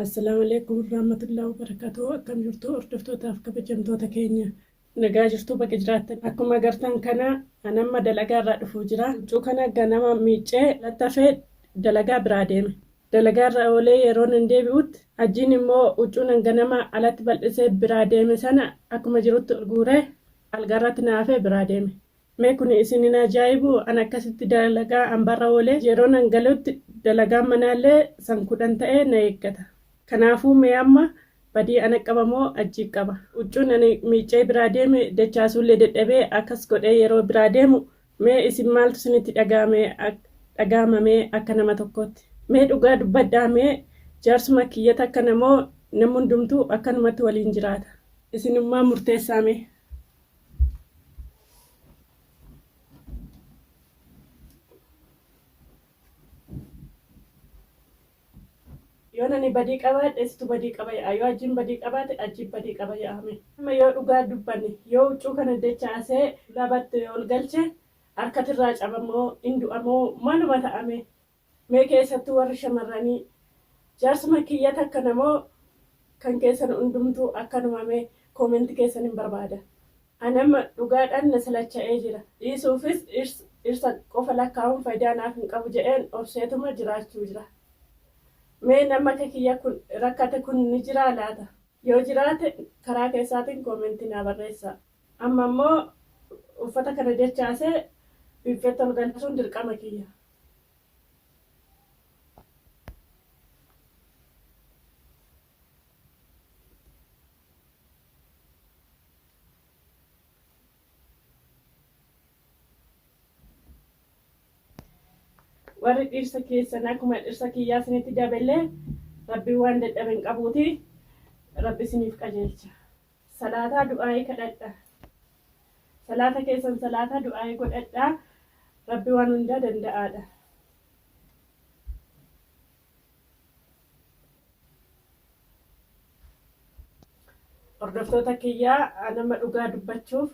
Assalaamu alaikum warahmatullahi wabarakatuh. Akkam jirtu hordoftootaaf kabajamtoota keenya? Nagaa jirtu, baga jiraattan. Akkuma agartan kana an amma dalagaa irraa dhufuu jira. Huccuu kana ganama miiccee lattafee dalagaa biraa deeme. Dalagaa irra oolee yeroo nan deebi'utti Hajjiin immoo huccuu nan ganama alatti bal'isee biraa deeme sana akkuma jirutti ol guuree algaarratti na hafee biraa deeme. Mee kuni isin hin ajaa'ibuu? An akkasitti dalagaa ambarra oolee yeroo nan galutti dalagaan manaallee san 10 ta'ee na eeggata. Kanaafuu mee amma badii ana qaba moo Hajjii qaba? Huccuun ani miiccee biraa deeme dachaasuullee dadhabee akkas godhee yeroo biraa deemu mee isin maaltu isinitti dhaga'ame dhaga'ama mee akka nama tokkootti? Mee dhugaa dubbadhaa mee jaarsuma kiyyatu akkana moo namni hundumtuu akkanumatti waliin jiraata? Isinummaan murteessaa mee. Yoon ani badii qabaadhe situ badii qaba ya'a. Yoo Hajjiin badii qabaate Hajjiin badii qaba ya'a mee. Amma yoo dhugaa dubbanne yoo huccuu kana dachaasee labatti ol galche harkatirraa caba moo hin du'a moo maaluma ta'a mee. Mee keessattuu warri shamarranii jaarsuma kiyyatu akkana moo kan keessan hundumtuu akkanuma mee comment keessanin barbaada. Ani amma dhugaadhaan na salacha'ee jira. Dhiisuufis dhirsa qofa lakkaa'uun fayidaa naaf hin qabu jedheen obseetuma jiraachuu jira. Mee namni akka kiyya kun rakkate kun ni jiraa laata? Yoo jiraate karaa keessaatiin comment naa barreessaa. Amma immoo uffata kana dachaasee biiffeetti ol galchuun dirqama kiyya. Warri dhirsa keessan akkuma dhirsa kiyyaa isinitti dabellee Rabbiin waan dadhabe hin qabuuti Rabbi isiniif qajeelcha. Salaataa du'aayii kadhadha. Salaata keessan salaataa du'aayii godhadha. Rabbi waan hundaa danda'aadha. Hordoftoota kiyyaa nama dhugaa dubbachuuf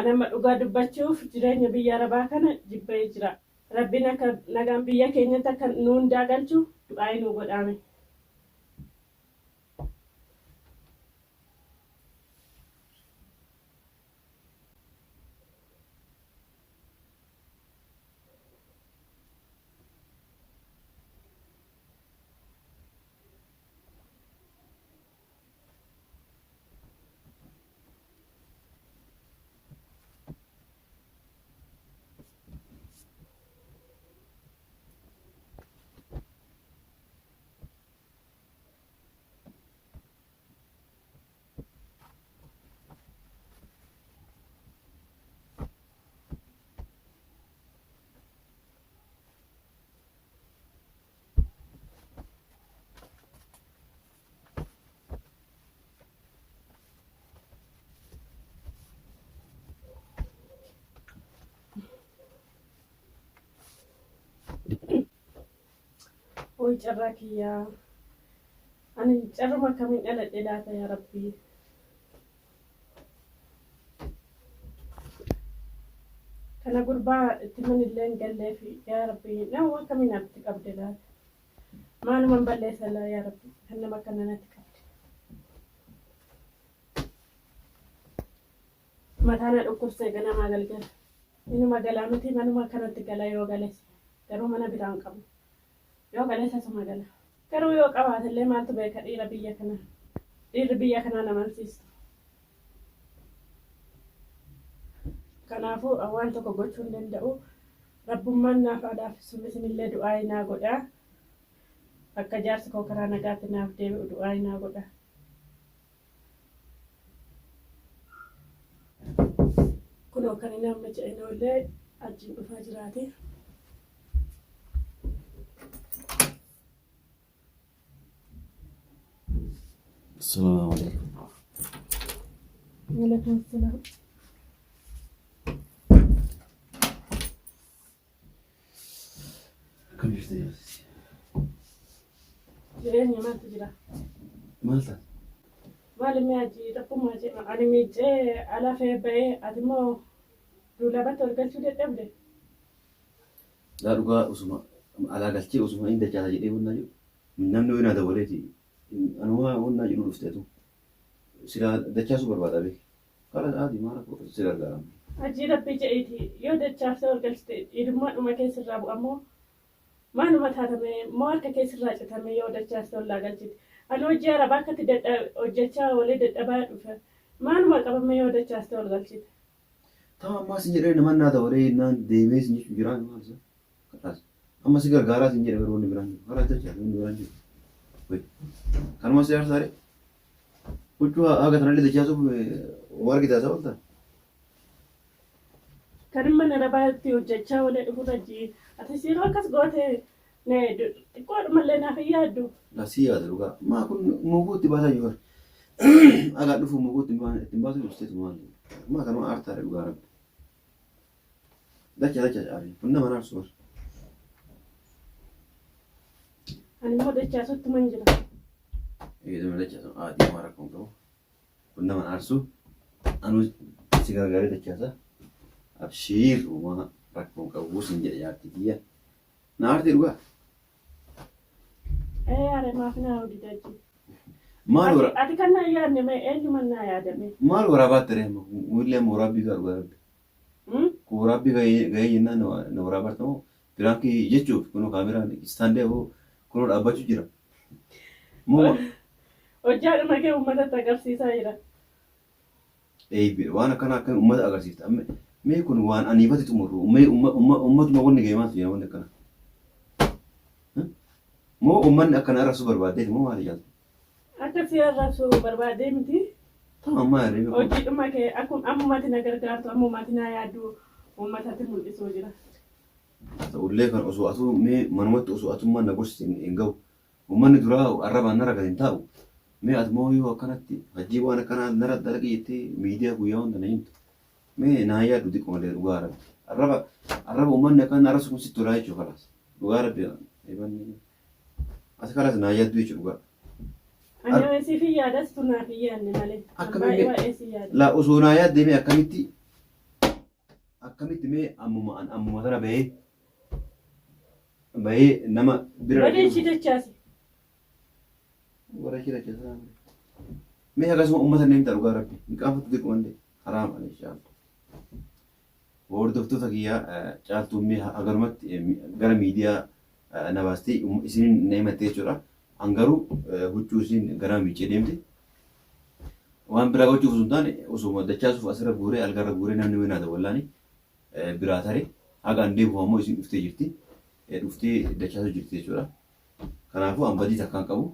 anama dhugaa dubbachuuf jireenya biyya arabaa kana jibbee jira. Rabbiin akka nagaan biyya keenyatti akka nu hundaa galchu du'aayii nuu godhaame. Woy carraa kiyyaa. Ani carruma akkamiin dhaladhe laata yaa Rabbii. Kana gurbaa itti manillee hin galleefi yaa Rabbii nama akkamiin natti qabde laata. Maaluman balleessa laa yaa Rabbi kan nama akkana natti qabde. Mataa na dhukkubsee ganamaa galgala. Inuma galaa miti manuma kanatti gala yoo gales garuu mana biraan qabu. Yoo gales asuma gala. Garuu yoo qabaatellee maaltu beeka dhiira biyya kanaa. Dhiirri biyya kanaa na amansiistu. Kanaafuu waan tokko gochuu hin danda'u. Rabbummaan naaf haa laaffisu isinillee du'aayii naa godhaa. Akka jaarsi koo karaa nagaatti naaf deebi'u du'aayii naa godhaa. Kunoo kan inni amma jedhe oollee achiin dhufaa jiraate. Assalamu alaikum. Waalaikum salaam. Akkam jirtu jaarsi? Jireenya maaltu jira? Maal taate? Maali mee hajii rabbumaa jedha. Ani miiccee ala fee ba'ee ati immoo duulabatti ol galchuu dadhabde? Laa dhugaa osuma alaa galchee osuma inni dachaasa jedhee wannaa jedhu Namni wayii naa dawwaleeti anumaa wannaa jedhu dhufteetu silaa dachaasuu barbaada beeki. Kalas aadi maal rakkoo si gargaarama. Hajii rabbii je'iiti yoo dachaaftee ol galchite dhiirummaa dhuma kee sirraa bu'a moo maaluma taata mee moo harka kee sirraa cita mee yoo dachaaste ollaa galchite ani hojii arabaa akkatti dadha hojjechaa oolee dadhabaa dhufe maaluma qaba mee yoo dachaaste ol galchite. Tama ammaa sin jedhee naman naa dawalee jennaan deemee sin jechuu jiraa maal isa kalaas amma si gargaaraa sin jedhe garuu wanni biraan jiru kalaas dachaase wanni biraan jiru wai kanuma si aarsaare huccuu haga tanallee dachaasuuf waa argita isaa oolta. Kan mana arabaatti hojjechaa oolee dhufurra ji atis yeroo akkas goote xiqqoodhumallee naaf hin yaaddu. La si yaada dhugaa maa kun muguu itti baasaa jiru agaa dhufu muguu itti hin baasu jirteetu maal maa kanuma aartaadha dhugaa rabbi dacha dacha caafi kun nama naarsu bar. Ani immoo dachaasuttuman jira. Eeduma dachaasa aadii maa rakkoon qabu. Kun nama hin aarsu. Anuu si gargaaree dachaasa. Abshiir homaa rakkoo hin qabu sin jedhe jaartii tiyya. Na aartee dhugaa. Ee are maaf naa hojii achi. Maal wara Ati kan naa yaadne mee eenyuman naa yaadame? Maal waraabaatti ree amma kun illee amma waraabbii gaa dhugaa rabbi. Kun waraabbii gahee jennaan na waraabaarta moo piraankii jechuuf kunoo kaameraan istaandee hoo kunoo dhaabbachuu jira. Moo Hojjaadhuma kee uummatatti agarsiisaa jira. Eeybi waan akkanaa akkami ummata agarsiifta amma mee kun waan aniifati xumurru mee ummatuma wanni ga'e maaltu jira wanni akkana moo ummanni akkana arrabsuu barbaaddeeti moo maali jaaltu? Akka si arrabsu barbaadee miti. Tama ammaa herreega kun. Hojiidhuma kee akkuma ammumati na gargaartu ammumati na yaaddu uummatatti mul'isuu jira. Ta'ullee kan osoo atuu mee manumatti osoo atummaan na gorsite hin ga'u. Ummanni duraa arrabaan narra gad hin taa'u. Mee ati moo yoo akkanatti hajjii waan akkanaa narra dalagi jettee miidiyaa guyyaa hunda na himtu. Mee naa yaaddu xiqqoo malee dhugaa rabbi. Arraba arraba ummanni akkan arrabsu kun sitti tolaa jechuu kalaas. Dhugaa rabbi ebanni ati kalaas naa yaaddu jechuu dhugaa. Ani siif hin yaada situ naaf hin yaadne malee. An baay'ee baay'ee si yaada. Laa osoo naa yaaddee mee akkamitti Akkamitti mee ammuma an ammuma tana bahee bahee nama bira Badii ishii dachaasi. Warra ishii dachaasa. Mee akkasuma uummata inni himta dhugaa rabbi hin qaanfattu xiqqoo haraam alee caaltu. Hordoftoota kiyyaa caaltuun mee haganumatti gara miidiyaa na baastee isiniin na himatte jechuudha. An garuu huccuu isiin ganama miiccee deemte. Waan biraa gochuuf osoo hin taane osuma dachaasuuf asirra guuree algarra guuree namni wayii naa dawwallaani biraa tare haga an deebi'u ammoo isiin dhuftee jirti. Dhuftee dachaasuu jirti jechuudha. Kanaafuu an badii takkaan qabu.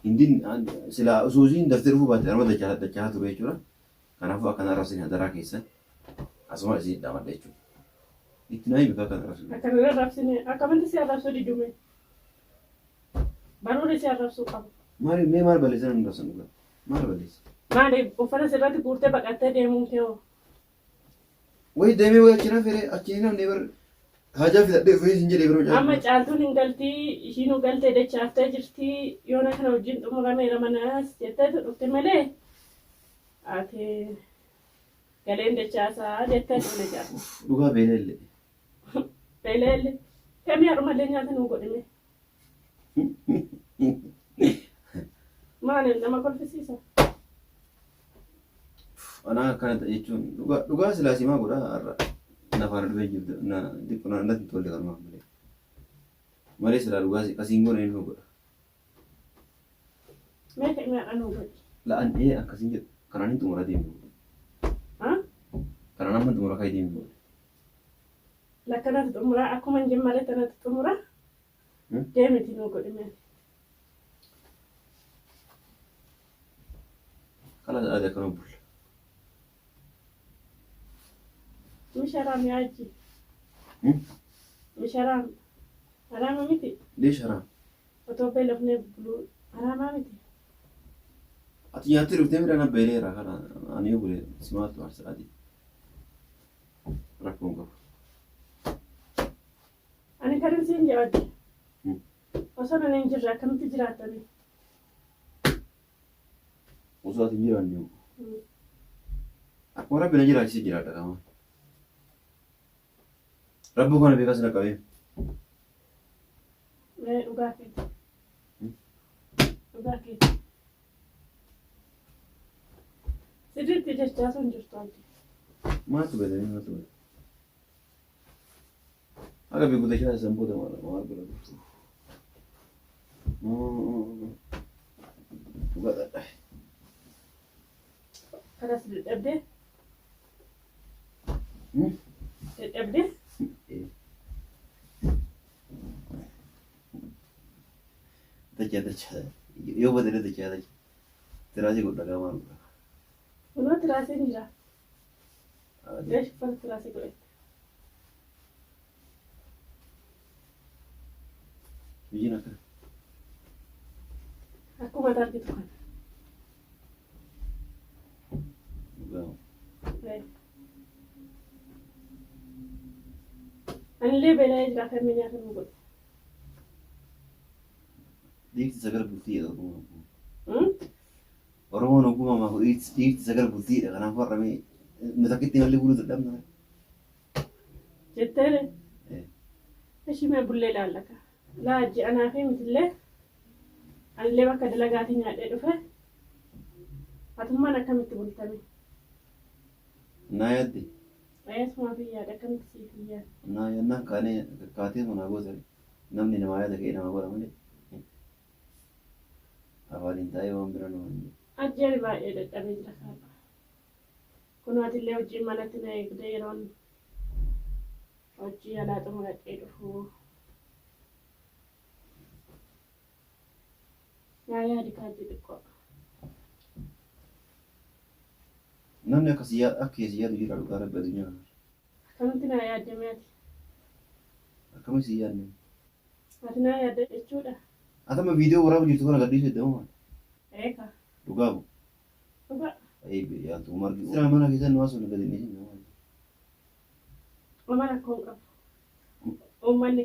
Hindiin silaa osoo isiin daftee dhufuu baatte anuma dachaasaa ture jechuudha. Kanaafuu akkana arrabsin hadaraa keessan asuma isin dhaamadha jechuudha. Itti naa himi akkana arrabsin. Akkana arrabsine akkamitti si arrabsuu didume? Baruuri si arrabsuu qabu. Maali mee maal balleessan hin arrabsan dhugaa? Maal balleessa? Maali uffata sirratti guurtee baqattee deemuun kee hoo? Wayi deemee wayi achi nafere achi hin hafne bar haajaa fidadhee dhufee sin jedhee biroo Amma caaltuun hin galtii ishiinuu galtee dachaaftee jirtii yoona kana wajjin xumurameera manaas jetteetu dhufte malee ati galeen dachaasaa jettee dhufne jaarsa. Dhugaa beela illee. Beela illee. Kamii har'umallee nyaata nuu godhime. Maali nama kolfisiisa? Anaa akkana ta'e jechuun dhugaa dhugaa silaa simaa godha har'a nafaana dhufee jirtu na xiqqoo na natti hin tolle kanumaaf malee. Malee silaa dhugaa akkasiin goone inni godha. Mee ka'imee har'a nuu godhi. La an ee akkasiin jedhu kanaan hin xumura deemu. Ha? Kanaan amma xumura ka'ee deemu. Lakkanatti xumura akkuma hin jemmare tanatti xumura. Deemiti nuu godhi mee. Kalas aada akkana bulla. Misharaam yaajji. Misharaam. Haraama miti. Leesh haraam? Otoo beelofnee buluu haraamaa miti. Ati nyaattee dhuftee midhaan abbeeleera kana ani yoo bule simaatu aarsa ati rakkoon qabu. Ani kanin siin jedhu osoo nan hin jirre akkamitti jiraattame? Osoo ati hin jiraanne hoo? Akkuma rabbi na jiraachise jiraadha qaama. Rabbuu kana beekas na qabee. Mee dhugaa keeti. Dhugaa keeti. Sirriitti jechaa sun jirtu ati. Maaltu badanii maaltu bada? Akka beeku dachaa san booda maal maal godhatu? Dhugaa dhadhabe. Kanas dadhabdee? Dadhabdee? Dachaa dachaa yoo badale dachaa dachaa. Tiraasii godha gaa maal godha? Kunoo tiraasiin jira. Leesh uffata tiraasii godhatte. Biyyiin akkana. Akkuma ati argitu kana. Dhugaa. Anillee beela'ee jira kan nyaata nu godhu. Dhiirti sagal bultii jedha Oromoon. Oromoon ogummaa maafu dhiirti sagal bultiidha. Kanaafuu har'a mee nu takkitti malli buluu dadhabna. Jetteere. Ishii mee bullee ilaallaka. Laajji anaa fi mitillee anillee bakka dalagaatii nyaadhee dhufe. Atummaan akkamitti bultame? Naa yaadde. Eessumaa fi yaada akkamitti siif hin yaadde? Naa yaadnaan kaanee kaatee manaa goota. Namni namaa yaada ka'ee nama godha malee. Afaaniin taa'ee waan bira nama hin jedhu. Ajjeeri baay'ee dadhabee jira kaadha. Kunoo atillee hojii manatti na eegdee yeroon hojii alaa xumuradhee dhufu. Naa yaadi kaajji xiqqoo. Namni akka si akka si yaadu jira dhugaa rabbi addunyaa kana. Akkamitti naa yaaddame ati? Akkamitti si yaadne? Ati naa yaadda jechuudha. Ati amma viidiyoo waraabuu jirtu kana gadhiisuu edda moo maal? Eeka. Dhugaa moo? Dhugaa. Ayii yaaltu margi. Sira mana keessan nu haasofne gadi hin dhiisin. Oma rakkoo hin qabu. Uummanni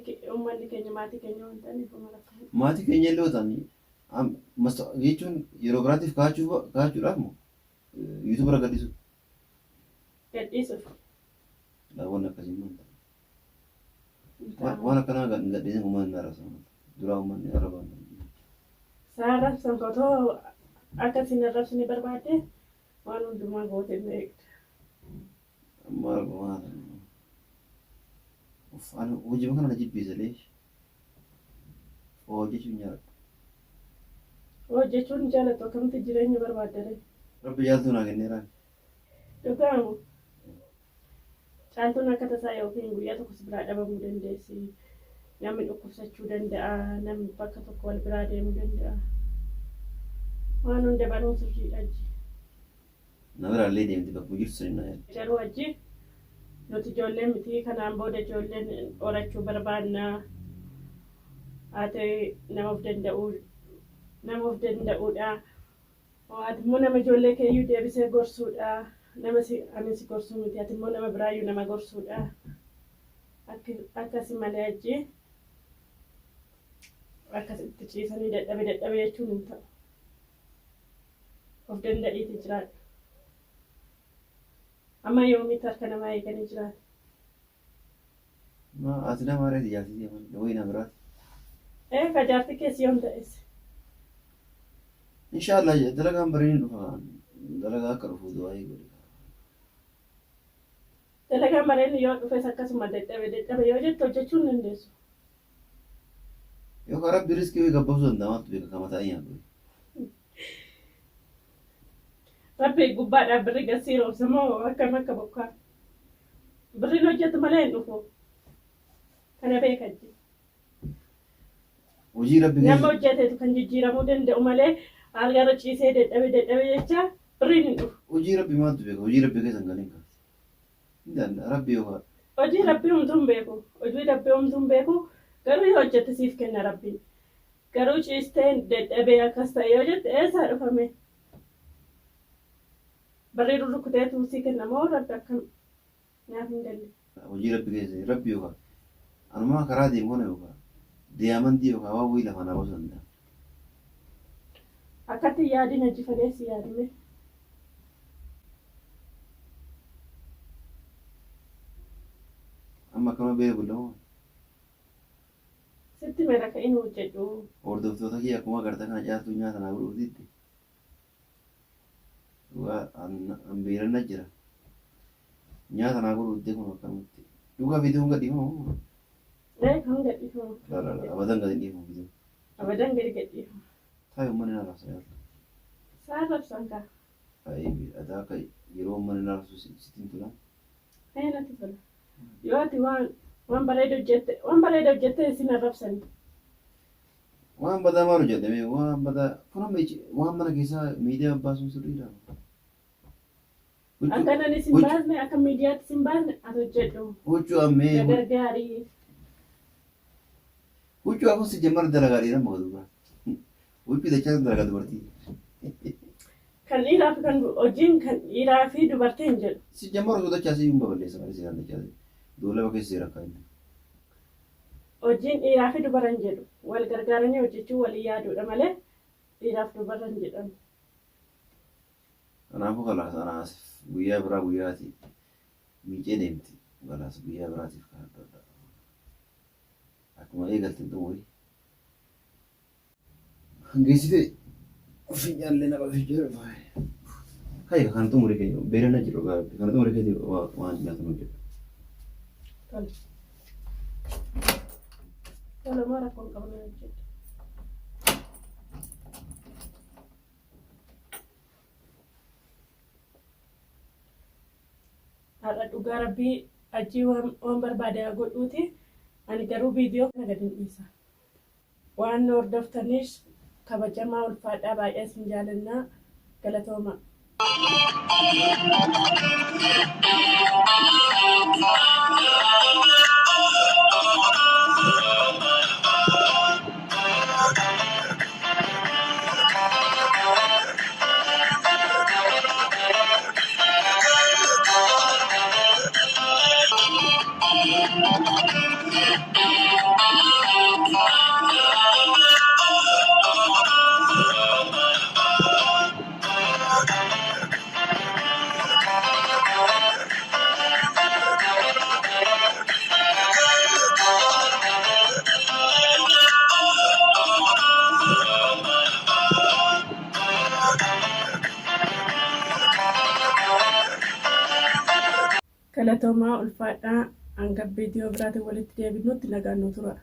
keenya maatii keenya waan ta'aniif oma rakkoo hin qabu. Maatii keenya illee yoo ta'an jechuun yeroo biraatiif kaa'achuudhaaf moo YouTube irra gadhiisuuf? Gadhiisuuf. Wanni akkasii maal ta'a? Waan akkanaa hin gadhiisin uummanni arrabsa. Duraa uummanni arrabaan. Saa arrabsan otoo akka isin arrabsine barbaadde waan hundumaa goote hin eegda. Maal maal. Ani hojii kana na jibbisa leesh. Hojjechuun jaalladha. Hojjechuun jaallattu akkamitti jireenya barbaaddare? Rabbi jaaltuu naa kenneeraan. Dhugaamu. Caaltuun akka tasaa yookiin guyyaa tokko si biraa dhabamuu dandeessi. Namni dhukkubsachuu danda'a. Namni bakka tokko wal biraa deemuu danda'a. Waan hunda baruun sirriidha ajji. Na biraallee deemti bakkuma jirtu sanii naa yaadde. Garuu ajji nuti ijoollee miti kanaan booda ijoolleen horachuu barbaanna. Ati nama of danda'uu nama of danda'uudha. Ati immoo nama ijoollee keeyyuu deebisee gorsuudha. Nama si ani si gorsuu miti ati immoo nama biraayyuu nama gorsuudha. Akkasi malee ajji akkasitti ciisanii dadhabe dadhabe jechuun hin ta'u. Of danda'iiti jiraadhu. Amma yoomitti harka namaa eeganii jiraatu? Ma ati nama reeti jaartii malee wayii na biraati. Ee ka jaartii keessi yoom ta'es? Inshaallah dalagaan bareedin dhufa. Dalagaa akka dhufu du'aayii godhe. Dalagaan bareedni yoo dhufes akkasuma dadhabe dadhabe yoo jette hojjechuu hin dandeessu. Yookaan rabbi riskii wayii gabbabsuu danda'a maaltu beeka kama taa'ee nyaatu. Rabbi gubbaadhaa birri gasii roobsa moo akkam akka bokkaa? Birriin hojjetu malee hin dhufu. Kana beeka ji. Hojii rabbi Nama hojjetetu kan jijjiiramuu danda'u malee algarra ciisee dadhabe dadhabe jecha birriin hin dhufu. Hojii rabbi maaltu beeka? Hojii rabbi keessa hin galin kaati. Hin danda'a rabbi yookaan. Hojii rabbi homtuu hin beeku. Hojii rabbi homtuu hin beeku. Garuu yoo hojjette siif kenna rabbiin. Garuu ciistee dadhabee akkas ta'e yoo jette eessaa dhufame? Birrii rurrukuteetu sii kenna moo rabbi akkam naaf hin galle. Hojii rabbi keessa rabbi yookaan anumaa karaa deemu kana yookaan diyaamandii yookaan waan wayii lafaa naa baasuu danda'a. Akkatti yaadin hojii fageessi yaadime. Amma akkama beela bullamoo? Sitti mera ka'in hojjedhu. Hordoftoota kiyya akkuma agartan kana Caaltuu nyaata naa godhuuf didde. Dhugaa an beelanna jira. Nyaata naa godhuuf didde kun akkanumatti. Dhugaa viidiyoon gad dhiifamu moo? Ee kan gadhiifamu. La la la abadan gad hin dhiifamu viidiyoon. Abadan gadi gadhiifamu. Taayi uummanni na arrabsa Caaltuu. Saa arrabsan kaa. Ayi ati akka yeroo uummanni na arrabsu sitti hin tolan. Ee natti tola. Yoo ati waan waan bareeda hojjette waan bareeda hojjette isin arrabsani. Waan badaa maal hojjedhe mee waan badaa kun amma waan mana keessaa miidiyaa baasuun sirriidha. Huccuu Akka nani sin huccuu baasne akka miidiyaatti sin baasne ati hojjedhu. huccuu ammee Na gargaari. Huccuu akun si jammar dalagaa dhiiraa moo dubara? Huccuu dachaa dalagaa dubartii. Kan dhiiraa fi kan hojiin kan dhiiraa fi dubartii hin jedhu. Si jammar osoo dachaa si hin baballeessa malee seeraan dachaa doolaba keessa seera akka inni. Hojiin dhiiraa fi dubara hin jedhu. Wal gargaaranii hojjechuu walii yaaduudha malee dhiiraaf dubara hin jedhamu. Kanaafuu kalaas anaas guyyaa biraa guyyaati miicee deemti kalaas guyyaa biraatiif kan adda addaa. Akkuma eegalte hin xumuri. Geessite fincaallee nama fincaalu. Kai kan xumuri kee beela na jiru gaabbi kan xumuri keeti waan nyaatamu jedhu. Tole. Tole moo rakkoon qabna hojjedhu. Har'a dhugaa rabbii ajjii waan barbaade haa godhuuti. Ani garuu viidiyoo kana gad hin dhiisa. Waan nu hordoftaniif kabajamaa ulfaadhaa baay'ee isin jaalannaa galatoomaa. Galatoomaa ulfaadhaa hanga viidiyoo biraatiin walitti deebinutti nagaan nu tura.